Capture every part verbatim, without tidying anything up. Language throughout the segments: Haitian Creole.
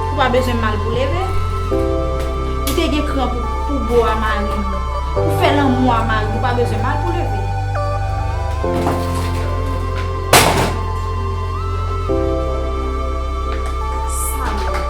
Ou pa bezwen mal pou leve. Ou te gen kran pou, pou bo a mari m. Pou fè lanmou a mari m, ou pa bezwen mal pou leve. Salòp.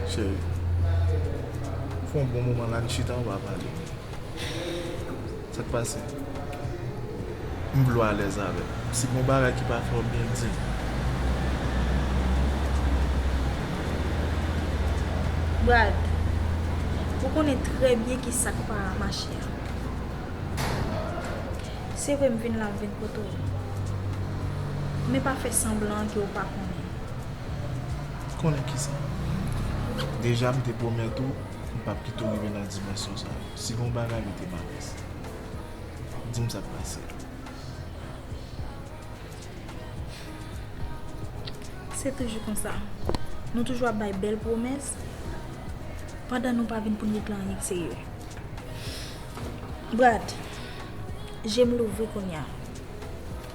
Cheri, fè yon bon moman la n chita, nou pa pale. Sa k pase? M vle w alèz avè m. Si gon bagay ki pa fè w byen, di m. Brad, ou konnen trè byen ki sa k pa mache a. Se vre m vin la, m vin kote w. Men pa fè sanblan ke w pa konnen. Konnen kisa? Deja m te pwomèt ou, m p ap kite w rive nan dimansyon sa yo. Si gon bagay, mete m alèz. Di m sa k pase. Se toujou konsa. Nou toujou ap bay bèl pwomès, pandan nou pa vin pou n regle anyen k serye. Brad, je m louvri kounye a.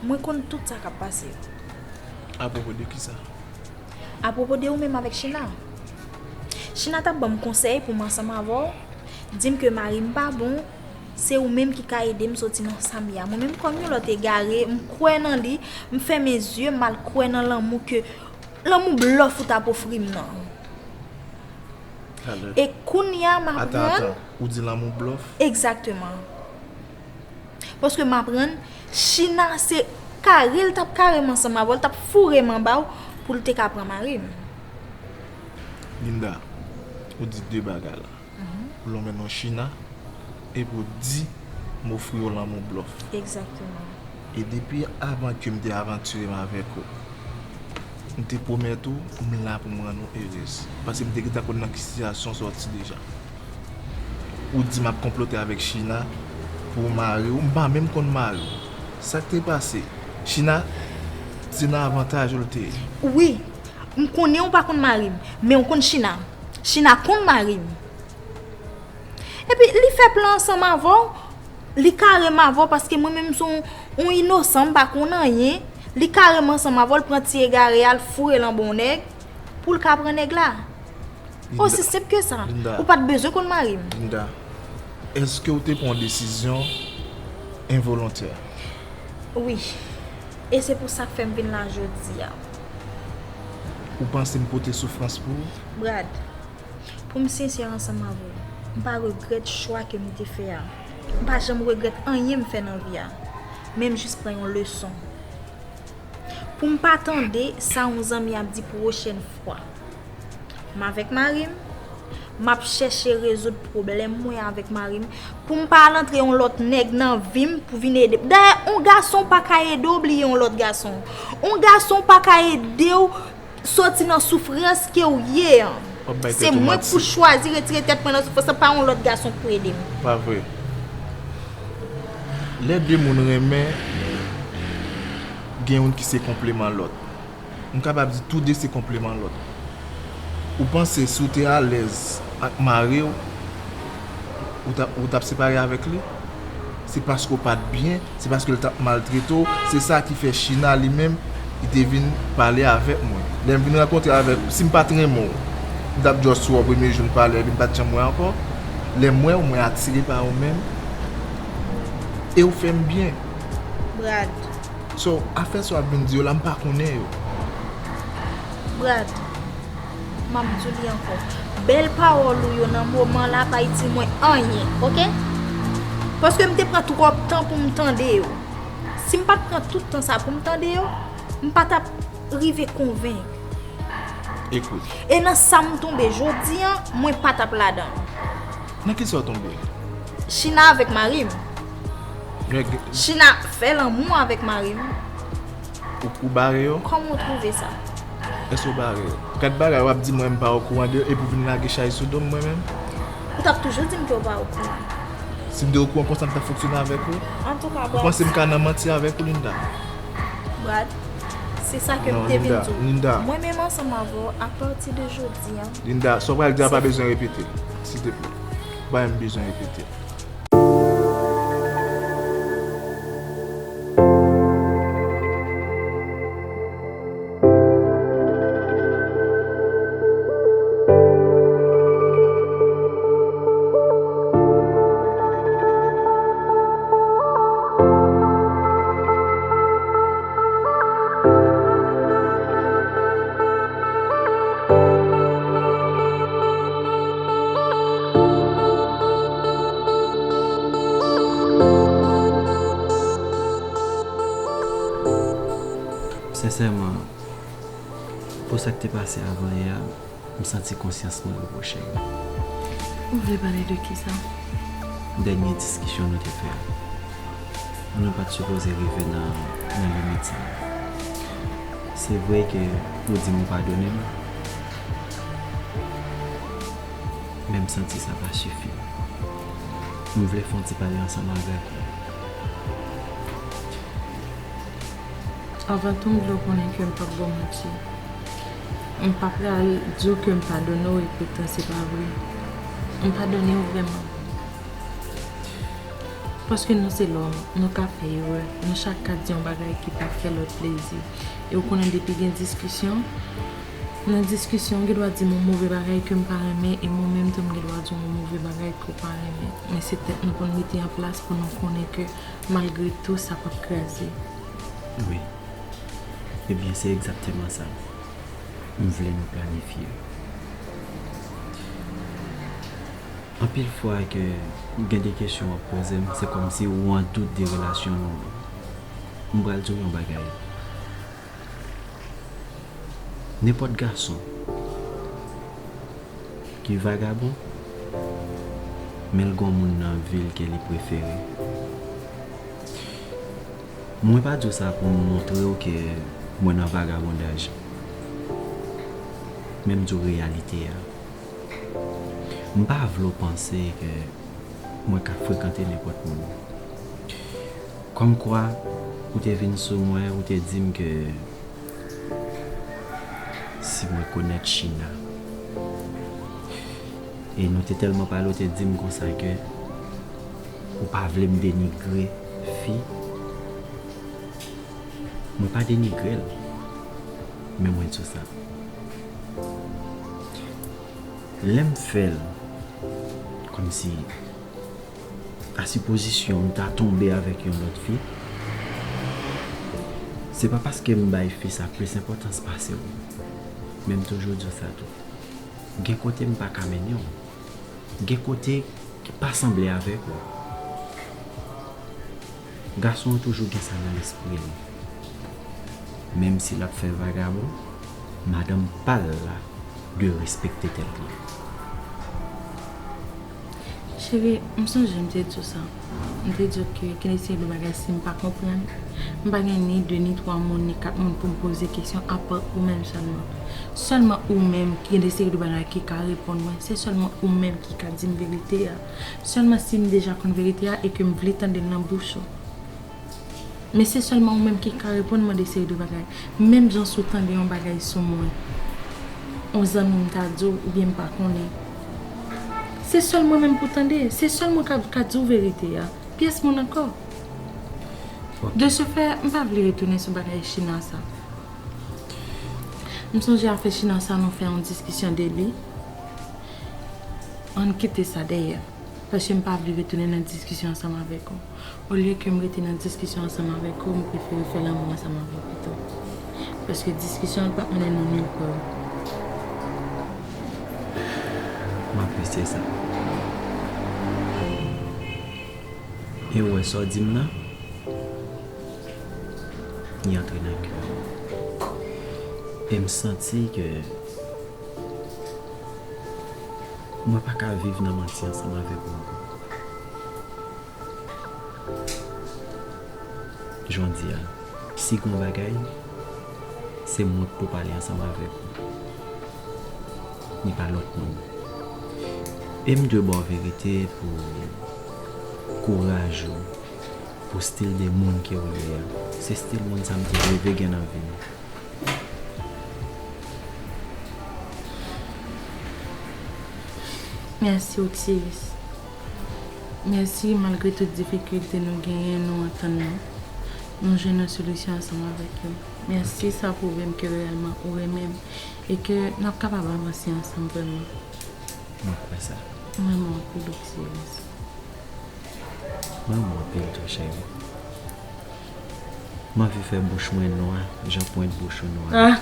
Mwen konn tout sa k ap pase yo. Apwopo de kisa? Apwopo de ou menm avèk China. China t ap ban m konsèy pou m ansanm avè w, di m ke mari m pa bon, se ou menm ki ka ede m soti nan sa m ye a. Mwen menm kòm yon lòt egare, m kwè nan li, m fèmen zye, m al kwè nan lanmou ke, lanmou blòf ou t ap ofri m nan. Talè. E kounye a m aprann. Atan, atan, ou di lanmou blòf? Egzakteman. Paske m aprann, China se kare l t ap kare m ansanm avè w, l t ap foure m anba w pou l te ka pran mari m. Linda, ou di de bagay la. Ou lonmen non China, epi w di m ofri w lanmou blòf. Egzakteman. E depi avan ke m te avantire m avèk ou, m te pwomèt ou m la pou m rann ou erez. Paske m te gentan konn nan ki sitiyasyon w sòti deja. Ou di m ap konplote avèk China pou mari w, m pa menm konn mari w. Sa k te pase? China, se nan avantaj ou l te ye. Wi, m konnen w pa konn mari m, men w konn China. China konn mari m. Epi li fè plan ansanm avè w, li kare m avè w paske mwen menm m se yon, yon inosan, m pa konn anyen. Li kare m ansanm avè w, l pran ti egare a, l foure l anba yon nèg pou l ka pran nèg la. Osi senp ke sa. Linda. Ou pa t bezwen konn mari m. Linda, èske w te pran yon desizyon envolontè? Wi. E se pou sa k fè m vin la jodi a. Ou panse m pote soufrans pou ou? Brad, pou m sensè ansanm avè w, m pa regrèt chwa ke m te fè a. M pa janm regrèt anyen m fè nan vi a. Men m jis pran yon leson. Pou m pa tande sa yon zanmi ap di pwochèn fwa. M avèk mari m, m ap chèche rezoud pwoblèm mwen avèk mari m, pou m pa al antre yon lòt nèg nan vi m pou vin ede m. Dayè, yon gason pa ka ede w bliye yon lòt gason. Yon gason pa ka ede w soti nan soufrans ke w ye an. Se mwen k pou chwazi retire tèt mwen nan soufrans lan, pa yon lòt gason k pou ede m. Pa vre. Lè de moun renmen, gen youn ki se konpleman lòt. M kapab di toude se konpleman lòt. Ou panse si w te alèz ak mari w, ou t ap, ou t ap separe avèk li? Se paske w pa t byen, se paske l t ap maltrete w. Se sa ki fè China li menm, li te vin pale avèk mwen. Lè m vin rankontre avèk ou, si m pa t renmen w, m t ap just wè w premye jou n pale, epi m pa t janm wè ankò. Lè m wè w, mwen atire pa ou menm. E w fè m byen. Brad. So, afè sa w ap vin di yo la, m pa konnen yo. Brad, m ap di w li ankò. Bèl pawòl ou yo nan moman la pa itil mwen anyen, oke? Paske m te pran twòp tan pou m tande yo. Si m pa t pran tout tan sa pou m tande yo, m pa t ap rive konvenk. Ekout, E nan sa m tonbe jodi a, mwen pa t ap ladan. Nan kisa w tonbe? China avèk mari m. Nèg, China fè lanmou avèk mari m. ou, ou bare yo? Kòman w twouve sa? Èske w bare yo? Gad bagay, w ap di mwen m pa okouran de yo epi w vin lage chay sou do m mwen menm? Ou t ap toujou di m ke w pa okouran. Si m te okouran konsa m t ap fonksyone avèk ou? Antouka, Ou panse m ka nan manti avèk ou, Linda? Brad, se sa ke m Non, te vin Linda, di w. Linda. Mwen menm ansanm avè w, apati de jodi a. Linda, sa w pral di a pa bezwen repete, silteplè. Pa menm bezwen repete. Sensèman, pou sa k te pase avan yè a, m santi konsyans mwen repwoche m. Ou vle pale de kisa? Dènye diskisyon nou te fè a. Nou pa t sipoze rive nan, nan limit sa a. Se vre ke ou di m ou padone m, men m santi sa pa sifi. M vle fè yon ti pale ansanm avèk ou. Avan tou, m vle w konnen ke m p ap ba w manti. M pa pral di w ke m padone w e poutan se pa vre. M padone w vrèman. Paske nou se lòm, nou ka fè erè, nou chak ka di yon bagay ki pa fè lòt plezi. E w konnen depi gen diskisyon, nan diskisyon, w gen dwa di m yon move bagay ke m pa renmen e mwen menm tou m gen dwa di w yon move bagay ke w pa renmen. Men se tèt nou pou n mete an plas pou nou konnen ke malgre tou sa p ap kraze. Wi. Ebyen, se egzakteman sa. M vle nou planifye. Anpil fwa ke gen de kesyon w ap poze m, se kòmsi ou an dout de relasyon nou an. M pral di w yon bagay. Nenpòt gason ki vagabon, men l gon moun nan vi l ke li prefere. Mwen pa di w sa pou m montre w ke mwen nan vagabondaj. Men m di w reyalite a. M pa vle w panse ke mwen ka frekante nenpòt moun. Kòmkwa, ou te vin sou mwen, ou te di m ke si mwen konèt China. E nou te tèlman pale, ou te di m konsa ke ou pa vle m denigre fi. Mwen pa denigre l, men mwen di w sa. Lè m fè l, kòmsi a sipozisyon m ta tonbe avèk yon lòt fi, se pa paske m bay fi sa plis enpòtans pase w. Men m toujou di w sa tou. Gen kote m pa ka mennen w. Gen kote ki pa sanble avèk ou. Gason an toujou gen sa nan lespri l. Menm si l ap fè vagabon, madanm pa l la dwe respekte tèt li. Cheri, m sonje m te di w sa. M te di w ke gen de seri de bagay si m pa konprann, m pa gen ni de, ni twa moun, ni kat moun pou m poze kesyon apa ou menm sèlman. Sèlman ou menm ki gen de seri de bagay ki ka reponn mwen. Se sèlman ou menm ki ka di m verite a. Sèlman si m deja konn verite a e ke m vle tande l nan bouch ou. Men se sèlman ou menm ki ka reponn mwen de seri de bagay. Menm jan si w tande yon bagay sou mwen, yon zanmi m ta di w oubyen m pa konnen. Se sèl mwen menm pou tande. Se sèl mwen k ap ka di w verite a. Pyès moun ankò. De ce fait, m pa vle retounen sou bagay China sa. M sonje afè China sa nou fè yon diskisyon de li. Ann kite sa dèyè. Paske m pa vle retounen nan diskisyon ansanm avèk ou. Olye ke m rete nan diskisyon ansanm avèk ou, m prefere fè lanmou ansanm avè w pito. Paske diskisyon an p ap mennen nou nil pò. M apresye sa. E ou wè sa w di m nan? Li antre nan kè m. E m santi ke mwen pa ka viv nan manti ansanm avèk ou ankò. Jan w di a, si gon bagay, se mwen k pou pale ansanm avèk ou. Ni pa lòt moun. E m dwe ba w verite pou kouraj ou, pou stil de moun ke w ye a. Se stil moun sa m te reve gen nan vi m. Mèsi, Otis. Mèsi, malgre tout difikilte nou genyen, nou antann nou. Nou jwenn yon solisyon ansanm avèk yo. Mèsi, sa pwouve m ke reyèlman ou renmen m e ke n ap kapab avanse ansanm vrèman. Mwen kwè sa. Mwen renmen w anpil, Otis. Mwen renmen w anpil tou, cheri. M anvi fè bouch mwen nwa, jan pwent bouch ou nwa. Ah!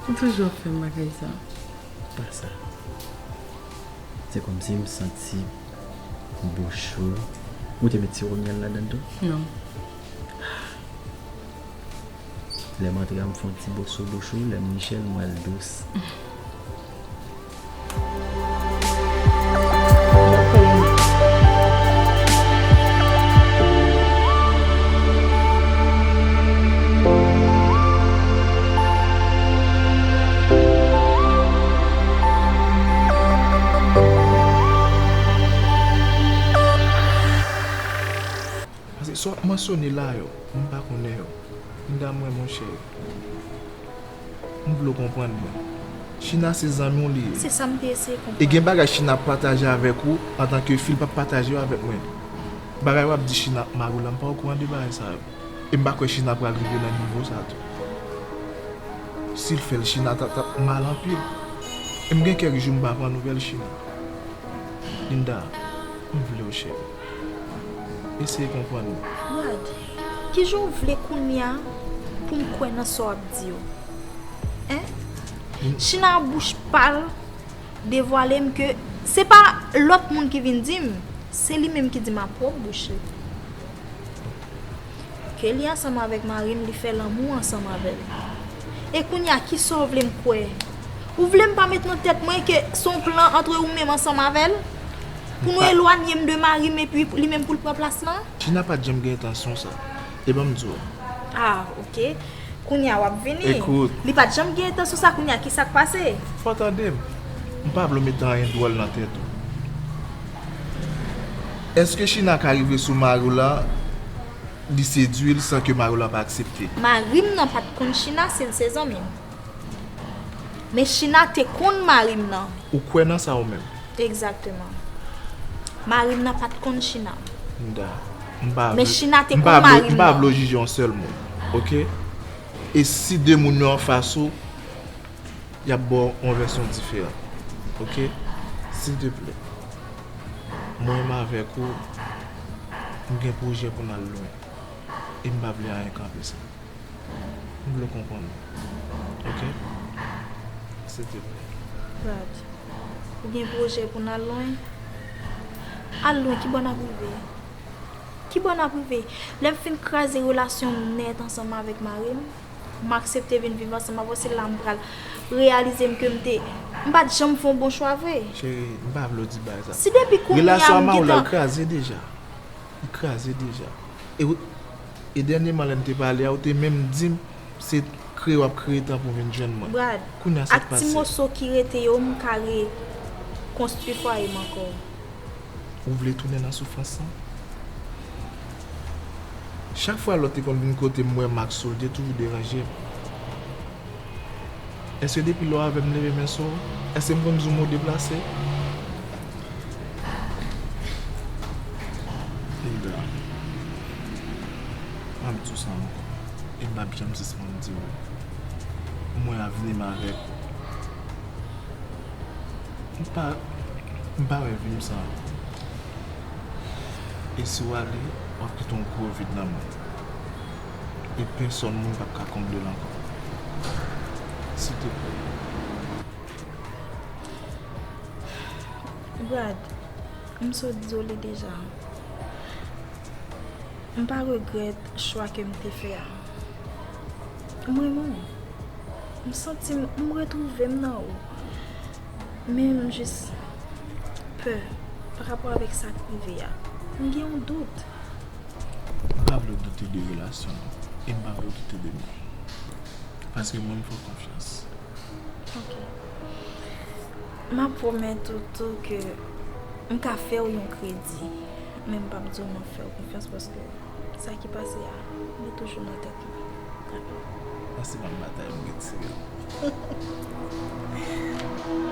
Ou toujou ap fè m bagay sa. Pa sa. Se kòmsi m santi bouch ou. Ou te met siwo myèl ladan l tou? Non. Lè m antre a, m fè yon ti bo sou bouch ou, lè m niche l, m wè l dous. Paske sa w ap mansyone la yo, mwen pa konnen yo. Linda, mwen, monchè, m vle w konprann mwen. China se zanmi w li ye. Se sa m te eseye konprann. E gen bagay China ap pataje avèk ou antanke fi, l p ap pataje yo avèk mwen. Bagay w ap di China ak mari w la, m pa okouran de bagay sa yo. E m pa kwè China pral rive nan nivo sa tou. Si l fè l, China t ap, t ap mal anpil. E m gen kèk jou m pa pran nouvèl China. Linda, m vle w, cheri. Eseye konprann mwen. Brad, kijan w vle kounye a pou m kwè nan sa w ap di yo? Hein? China bouch pa l devwale m ke se pa lòt moun ki vin di m, se li menm ki di m a pwòp bouch li. Ke li ansanm avèk mari m, li fè lanmou ansanm avè l. E kounye a, kisa w vle m kwè? Ou vle m pa met nan tèt mwen ke se yon plan antre ou menm ansanm avè l? Pou nou elwanye m de mari m epi li menm pou l pran plas lan? China pa t janm gen entansyon sa. E ban m di w. Ah, ok. Kounye a w ap vini. Ekout. Li pa t janm gen entansyon sa, kounye a kisa k pase? Fò w tande m. M pa vle w mete anyen dwòl nan tèt ou. Èske China ka rive sou mari w la, li sedui l san ke mari w la pa aksepte? Mari m nan pa t konn China, si l se zanmi m. Men China te konn mari m nan. Ou kwè nan sa ou menm? Egzakteman. Mari m nan pa t konn China. Linda, m pa vle, men China te konn mari m nan. M pa vle w jije yon sèl moun, ok? E si de moun yo anfas ou, y ap ba w yon vèsyon diferan, ok? Silteplè, mwen menm avèk ou, m gen pwojè pou n al lwen. E m pa vle anyen kanpe sa. M vle w konprann mwen. Ok? Silteplè. Brad, ou gen pwojè pou n al lwen? Al lwen, ki bò n ap rive? Ki bò n ap rive? Lè m fin kraze relasyon m nèt ansanm avèk mari m, m aksepte vin viv ansanm avè w, se la m pral reyalize m ke m te, m pa t janm fè yon bon chwa vre. Cheri, m pa vle w di bagay sa. Si depi kounye a m gentan. Relasyon an mari w la, l kraze deja. Li kraze deja. E, e dènyèman lè n te pale a, ou te menm di m se kreye w ap kreye tan pou w vin jwenn mwen. Brad, kounye a sa k pase? Ak ti moso ki rete yo, m ka rekonstwi fwaye m ankò. Ou vle tounen nan soufrans lan? Chak fwa lè w te konn vin kote m wè m ak Soul, te toujou deranje m. Èske depi lè w avè m leve men sou ou? Èske m konn di w mo deplase? Linda, m ap di w sa ankò. E m p ap janm sispann di w. Mwen avni m avèk ou. M pa, m pa wè vi m san ou. E si w ale, w ap kite yon gwo vid nan mwen. E pèsòn moun p ap ka konble l ankò. Silteplè. Brad, m so dezole deja. M pa regrèt chwa ke m te fè a. M renmen w. M santi m, m retwouve m nan ou. Men m jis pè pa rapò avèk sa k rive a. M gen yon dout. M pa vle w doute de relasyon nou. E m pa vle w doute de mwen. Paske mwen, m fè w konfyans. Ok. M ap pwomèt ou tou ke m ka fè w yon kredi. Men m p ap di w m ap fè w konfyans paske sa ki pase a, li toujou nan tèt mwen. Dakò? Pase ban m batay, m retire l.